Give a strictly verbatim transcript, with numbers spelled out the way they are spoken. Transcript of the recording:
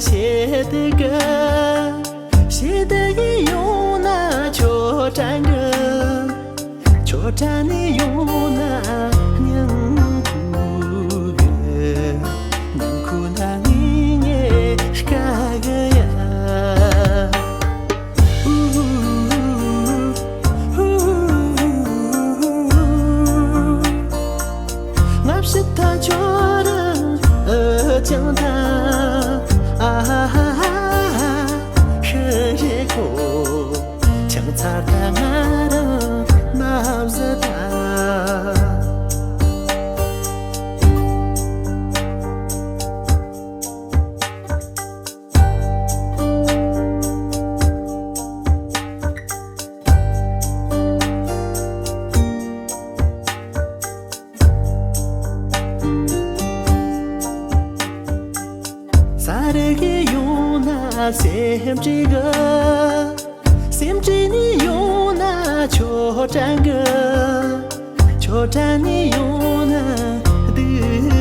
ཆེ་དེ་ག་ཞེ་དེ་ཡི་ཡོང་ན་ཆོ་དྲན་གི་ཆོ་དྲན་ནི་ཡོང་ན་སྙིང་ཁུ་གི་སྙིང་ཁུ་ན་ངི་ངེ་དཀའ་གི་ཡ། སྔ་ཕྱི་ཐ་ཆོ་ར་ཨ་ཅང་ཐ་ཨ་ཧ་ཧ་ཧ་ཧ་ཤི་རེ་ཁོ་ཆང་ཚར་ཐ་ང་རང་མ་བཟི་ཐ། ས་རེ་གི་ཡོང་ན་སེམས་ཅི་གི་སེམས་ཅི་ནི་ཡོང་ན་ཆོ་དྲན་གི་ཆོ་དྲན་ནི་ཡོང་ན་སྡུག་